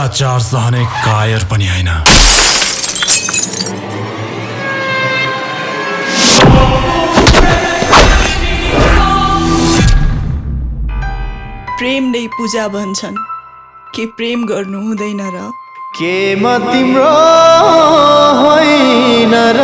अत्याचार सहने कायर पनि हैन। प्रेम नै पूजा भन्छन्, के प्रेम गर्नु हुँदैन र? के म तिम्रो होइन र?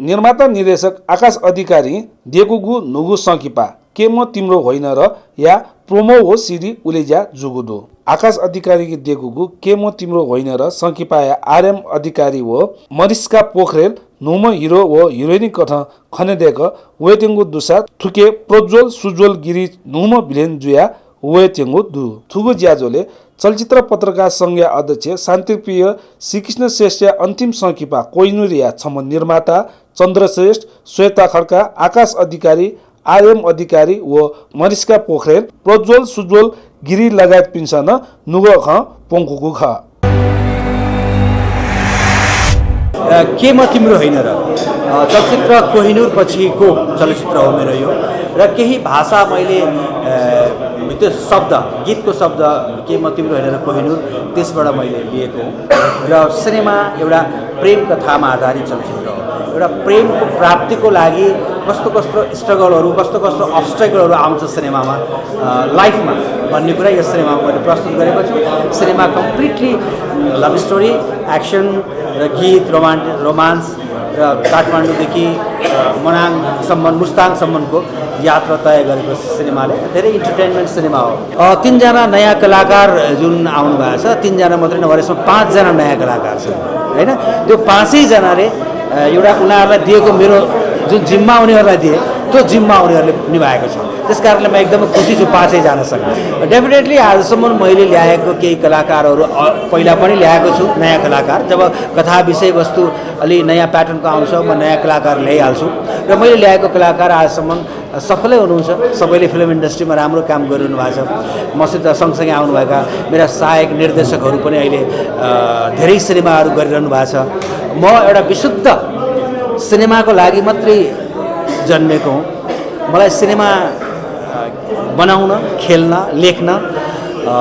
निर्माता निर्देशक आकाश अधिकारी देकुगु नुगु सकिपा के म तिम्रो होइन र या प्रोमो हो सिरी उलेजा जुगुदो। आकाश अधिकारी देकुगु के म तिम्रो होइन र सकिपा या आरएम अधिकारी हो मरिस्का पोखरेल नुम हिरो व हिरोइनी कथा खनेदेक वेतेंगु दुसा थुके प्रज्वल सुज्वल गिरी नुम भिलेन जुया वेतेंगु दु थुगु ज्याजोले चलचित्र पत्रकार संघीय अध्यक्ष शान्तिप्रिय श्रीकृष्ण श्रेष्ठ अन्तिम सकिपा कोइनुरिया छम निर्माता चन्द्रश्रेष्ठ श्वेता खड्का आकाश अधिकारी आरएम अधिकारी व मरिस्का पोखरेल प्रज्वल सुज्वल गिरी लगायत पिन्सन नुग ख पोङ्कुकु ख के म तिम्रो होइन र चलचित्र कोहिनुर पछिको चलचित्र हो मेरो यो र केही भाषा मैले त्यो शब्द गीतको शब्द के म तिम्रो होइन र कोहिनुर त्यसबाट मैले लिएको र सिनेमा एउटा प्रेम कथामा आधारित चलचित्र हो। एउटा प्रेमको प्राप्तिको लागि कस्तो कस्तो स्ट्रगलहरू कस्तो कस्तो अब्स्ट्रगलहरू आउँछ सिनेमामा लाइफमा भन्ने कुरा यस सिनेमामा मैले प्रस्तुत गरेको छु। Cinema completely love story action र गीत रोमान्स र काठमाडौँदेखि मनाङसम्म मुस्ताङसम्मको यात्रा तय गरेको सिनेमाले धेरै इन्टरटेनमेन्ट सिनेमा हो। तीनजना नयाँ कलाकार जुन आउनु भएको छ, तीनजना मात्रै नभएर यसमा 5 जना नयाँ कलाकार छन् होइन। त्यो 5 जनाले एउटा उनीहरूलाई दिएको मेरो जुन जिम्मा उनीहरूलाई दिए त्यो जिम्मा उनीहरूले निभाएको छ। त्यस कारणले म एकदमै खुसी छु 5 जनासँग। डेफिनेटली आजसम्म मैले ल्याएको केही कलाकारहरू पहिला पनि ल्याएको छु नयाँ कलाकार। जब कथा विषयवस्तु अलि नयाँ प्याटर्नको आउँछ म नयाँ कलाकार ल्याइहाल्छु र मैले ल्याएको कलाकार आजसम्म सफलै हुनुहुन्छ। सबैले फिल्म इन्डस्ट्रीमा राम्रो काम गरिरहनु भएको छ। मसित सँगसँगै आउनुभएका मेरा सहायक निर्देशकहरू पनि अहिले धेरै सिनेमाहरू गरिरहनु भएको छ। म एउटा विशुद्ध सिनेमाको लागि मात्रै जन्मेको हुँ। मलाई सिनेमा बनाउन खेल्न लेख्न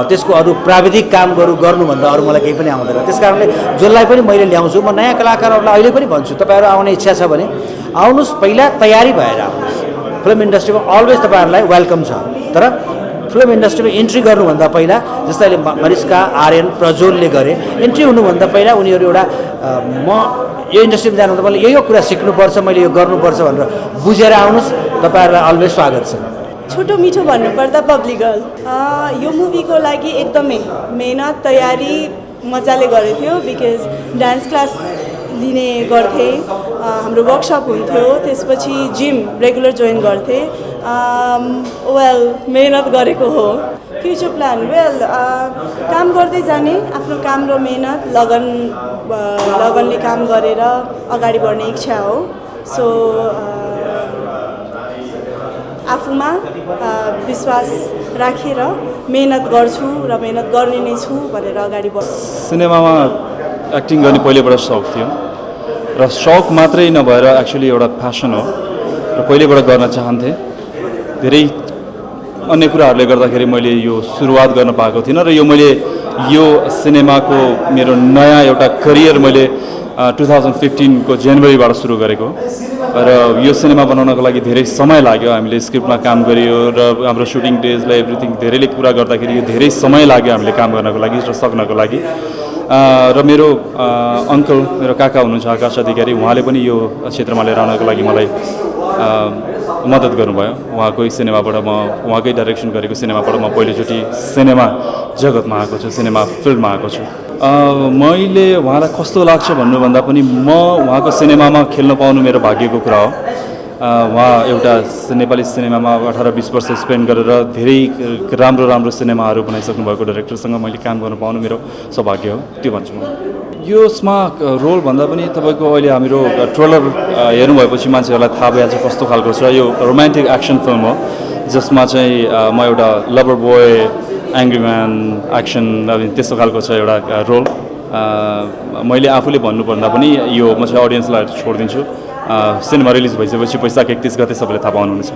त्यसको अरू प्राविधिक काम गर्नुभन्दा अरू मलाई केही पनि आउँदैन। त्यस कारणले जसलाई पनि मैले ल्याउँछु म नयाँ कलाकारहरूलाई अहिले पनि भन्छु तपाईँहरू आउने इच्छा छ भने आउनुहोस्, पहिला तयारी भएर आउनुहोस्। फिल्म इन्डस्ट्रीमा अलवेज तपाईँहरूलाई वेलकम छ। तर फिल्म इन्डस्ट्रीमा इन्ट्री गर्नुभन्दा पहिला जस्तै अहिले मरिस्का आर्यन प्रज्वलले गरे इन्ट्री हुनुभन्दा पहिला उनीहरू एउटा म यो इन्डस्ट्रीमा जानुभन्दा पहिला यो कुरा सिक्नुपर्छ मैले यो गर्नुपर्छ भनेर बुझेर आउनुहोस्। तपाईँहरूलाई अलवेज स्वागत छ। छोटो मिठो भन्नुपर्दा बब्ली गर्ल यो मुभीको लागि एकदमै मेहनत तयारी मजाले गरेको थियो। बिकज डान्स क्लास लिने गर्थेँ, हाम्रो वर्कसप हुन्थ्यो, त्यसपछि जिम रेगुलर जोइन गर्थेँ। वेल मेहनत गरेको हो। फ्युचर प्लान काम गर्दै जाने, आफ्नो काम र मेहनत लगनले काम गरेर अगाडि बढ्ने इच्छा हो। सो आफूमा विश्वास राखेर मेहनत गर्छु र मेहनत गर्ने नै छु भनेर अगाडि बढ्छु। सिनेमामा एक्टिङ गर्ने पहिलेबाट सौक थियो र सौक मात्रै नभएर एक्चुअली एउटा प्यासन हो र पहिलेबाट गर्न चाहन्थेँ। धेरै अन्य कुराहरूले गर्दाखेरि मैले यो सुरुवात गर्न पाएको थिइनँ र यो सिनेमाको मेरो नयाँ एउटा करियर मैले 2015 को जनवरीबाट सुरु गरेको र यो सिनेमा बनाउनको लागि धेरै समय लाग्यो। हामीले स्क्रिप्टमा काम गरियो र हाम्रो सुटिङ डेजलाई एभ्रिथिङ धेरैले कुरा गर्दाखेरि यो धेरै समय लाग्यो हामीले काम गर्नको लागि र सक्नको लागि। र मेरो अङ्कल मेरो काका हुनुहुन्छ आकाश अधिकारी, उहाँले पनि यो क्षेत्रमा लिएर आउनको लागि मलाई मद्दत गर्नुभयो। उहाँकै सिनेमाबाट उहाँकै डाइरेक्सन गरेको सिनेमाबाट म पहिलोचोटि सिनेमा जगतमा आएको छु, सिनेमा फिल्डमा आएको छु। मैले उहाँलाई कस्तो लाग्छ भन्नुभन्दा पनि म उहाँको सिनेमामा खेल्न पाउनु मेरो भाग्यको कुरा हो। उहाँ एउटा नेपाली सिनेमामा 18-20 वर्ष स्पेन्ड गरेर धेरै राम्रो सिनेमाहरू बनाइसक्नु भएको डाइरेक्टरसँग मैले काम गर्न पाउनु मेरो सौभाग्य हो, त्यो भन्छु म। यसमा रोल भन्दा पनि तपाईँको अहिले हाम्रो ट्रेलर हेर्नुभएपछि मान्छेहरूलाई थाहा भइहाल्छ कस्तो खालको छ। यो रोमान्टिक एक्सन फिल्म हो जसमा चाहिँ म एउटा lover boy angry man action त्यस्तो खालको छ एउटा रोल। मैले आफूले भन्नुपर्दा पनि यो म चाहिँ अडियन्सलाई छोडिदिन्छु। सिनेमा रिलिज भइसकेपछि वैशाख 31 गते सबैले थाहा पाउनुहुनेछ।